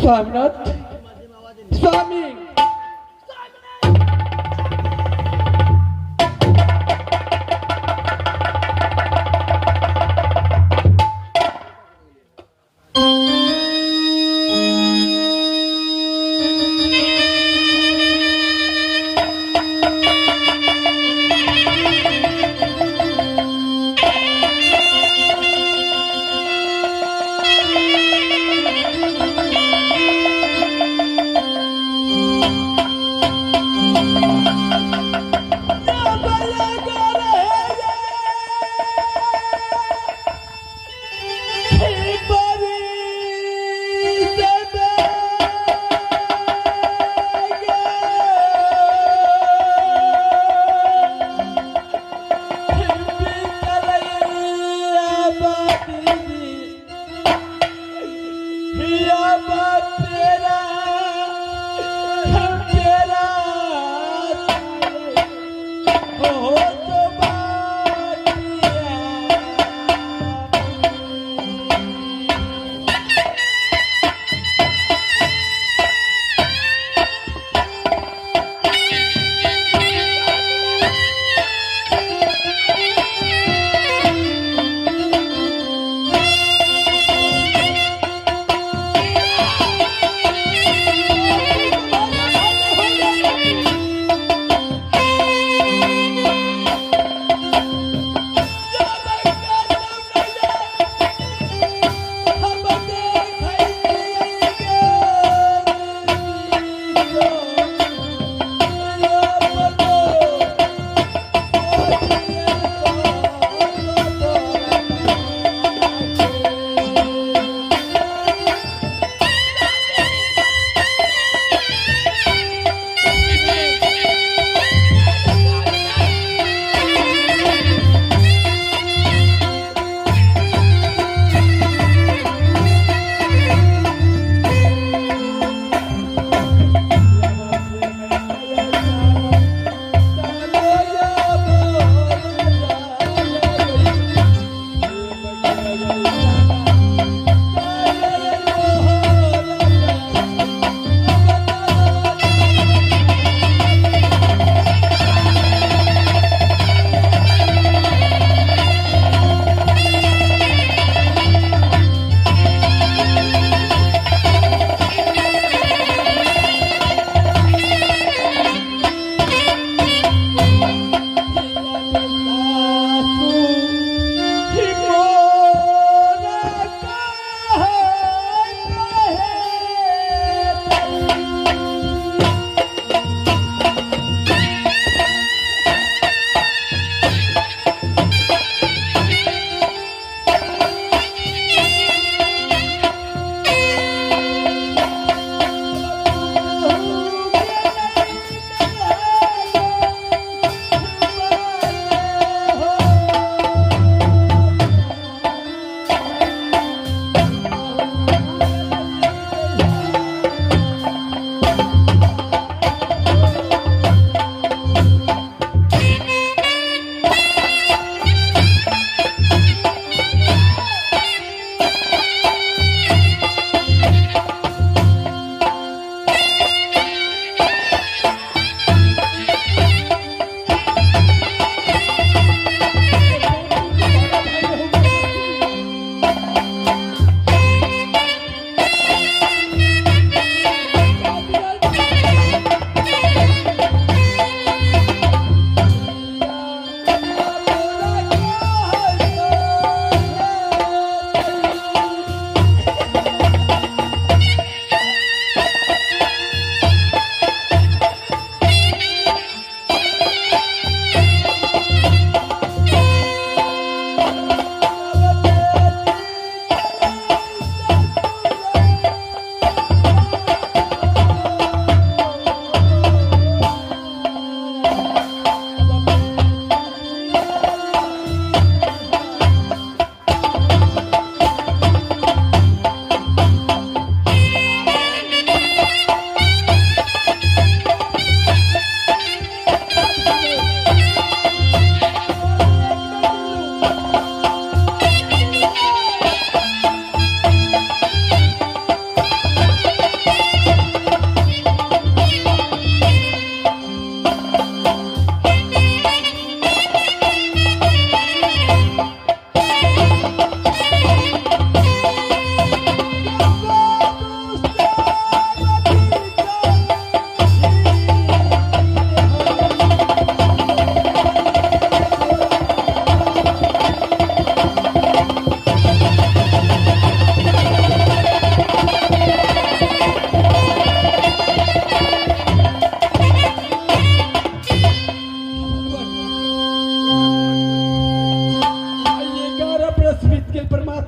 स्वामीनाथ, स्वामी।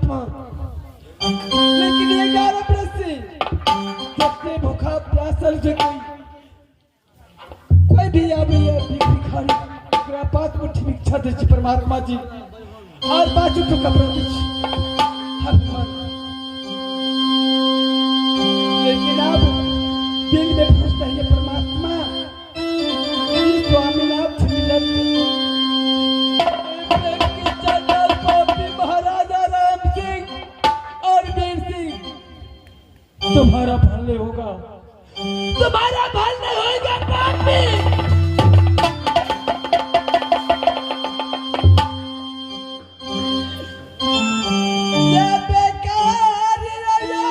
परमात्मा। लेकिन 11 बरस से जब भूखा प्यासल जे कोई कोई भी आवे या भिखारी ओकरा पाँच मुट्ठी भिक्षा दै छी परमात्मा जी और पाँच ठो कपड़ा दै छी। भगवान, लेकिन अब दिल में भरोसा है परमात्मा स्वामीनाथ मिलन महाराजा राम सिंह और वीर सिंह, तुम्हारा भले होगा, तुम्हारा भले होगा पापी। ये बेकार रया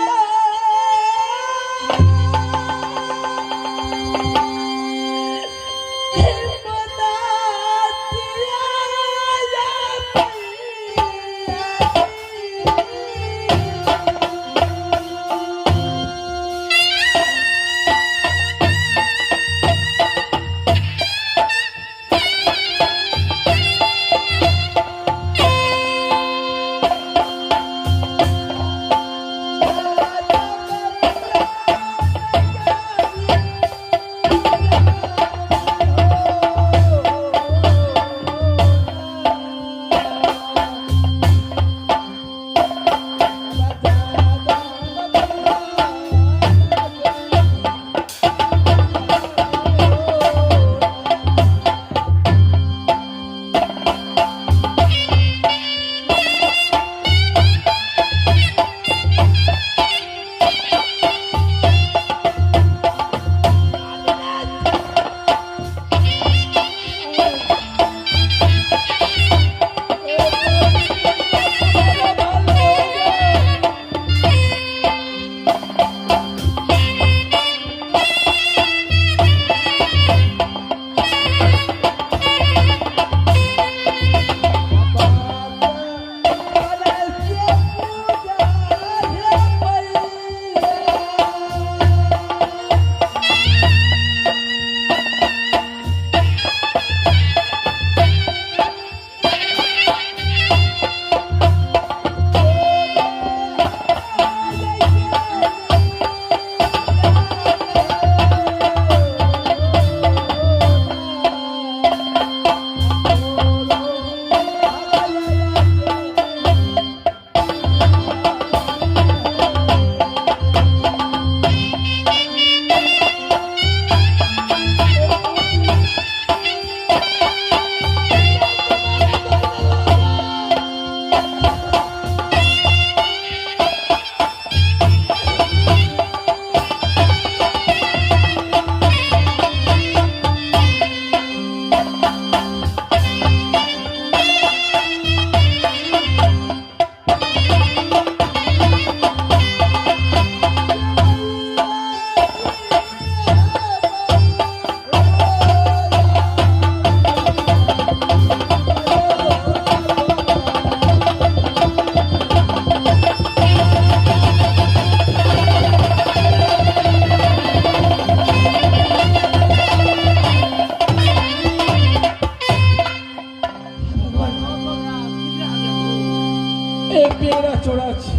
एक बेरा छोड़ा छी,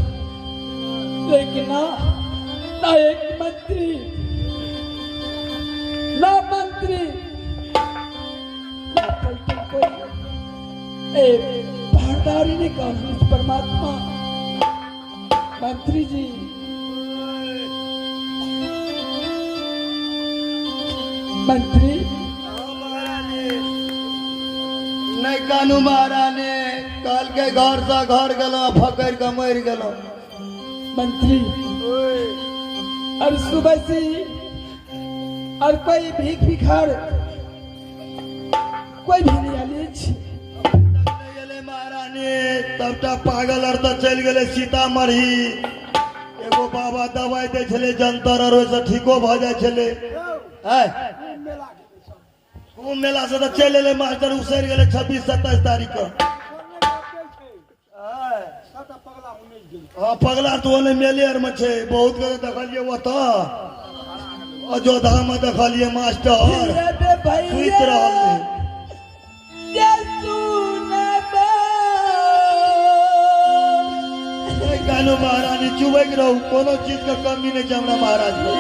लेकिन ना ना एक मंत्री, ना मंत्री, ना पलटन कोई। ए पहरदारी ने कहा परमात्मा मंत्री जी, मंत्री नहीं कानू महारानी, कल के घर से घर गेलो फकड़ के मर गेलो। मंत्री और सुबह से और कोई भीख भिखार कोई भी नहीं आली। गेले महारानी, तबटा पागल आर तो चलि गेले सीतामढ़ी। एगो बाबा दवाई दै छलै जंतर और ओहिसँ ठीको भऽ जाइ छलै। कुंभ मेला से तऽ चलि एलै मास्टर, उसरि गेलै 26-27 तारीख के। हाँ पगला तो ओने मेले आर में छै, बहुत के देखलियै ओतऽ अयोध्या में देखलियै मास्टर सुति रहल रहै। कानू महारानी, चुबैक रहू, कोनो चीज के कमी नहि छै हमरा महाराज के।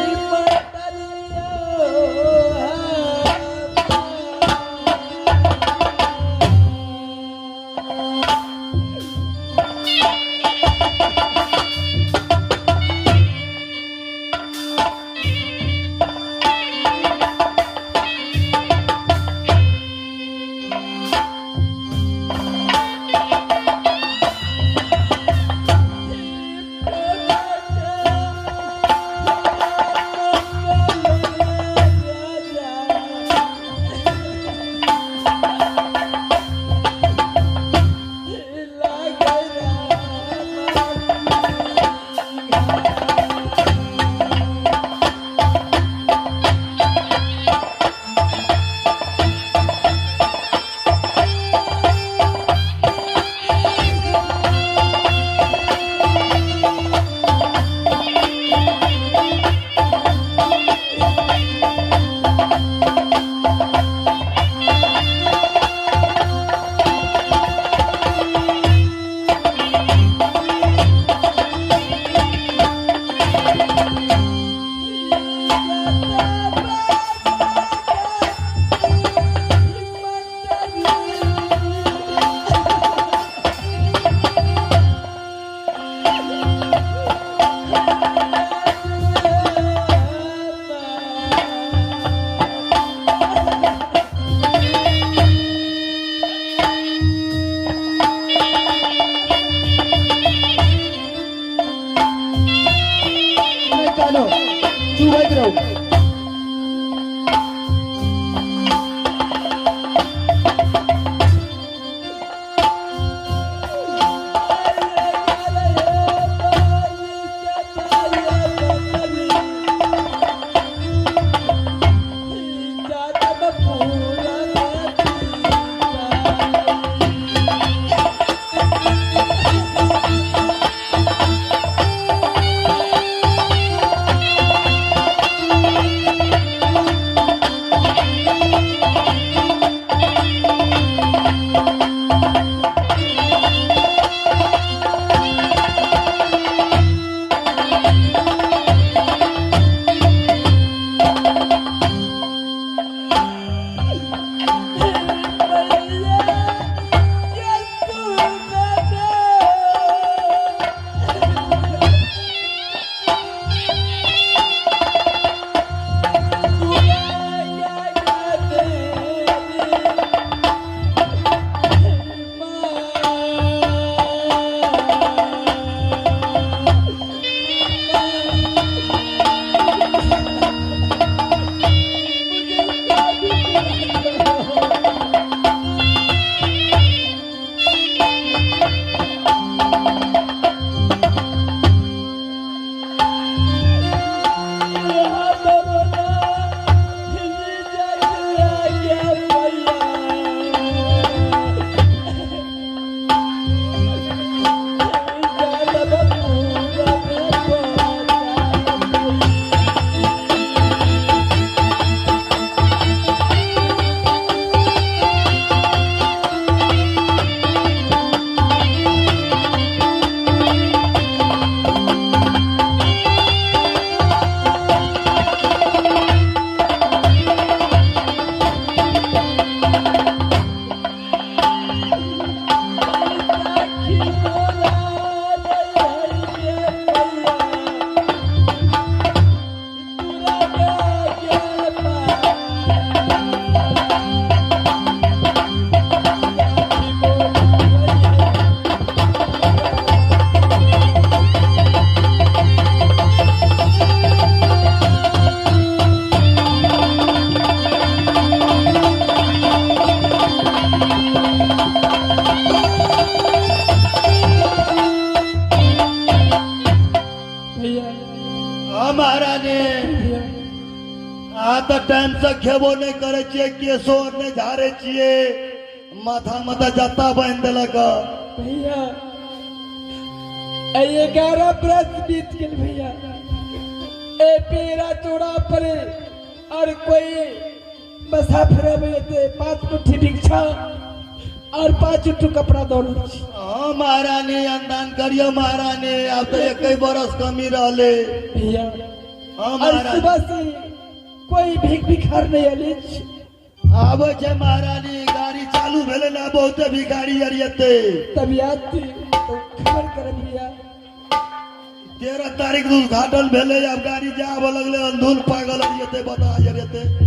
नहि कानू, चुबैत रहू। भैया। हँ महारानी। भैया। अहाँ तऽ टाइमसँ खेबो नहि करै छियै, केशो आर नहि झाड़ै छियै, माथा मे तऽ जत्ता बान्हि देलक हँ। भैया, 11 बरस बीत गेल भैया, ए पेरा चौड़ा पर और कोई मुसाफिर आबै ते 5 मुट्ठी भिक्षा और पाँच ठो कपड़ा दऽ रहल छी। हँ महारानी, अनुदान करियौ महारानी, आब तऽ 21 बरस कमी रहलै। भैया, हँ और महारानी। सुबह से कोई भीख भिखार नहीं आयल अछि। आबै छै महारानी, गाड़ी चालू भेलै ने, बहुते भिखारी आर एतै। तब याद थी तो खबर करब भैया। 13 तारीख के उद्घाटन भेलै, आब गाड़ी जाबऽ लगलै, अंधुन पागल आर एतै, बता आर एतै।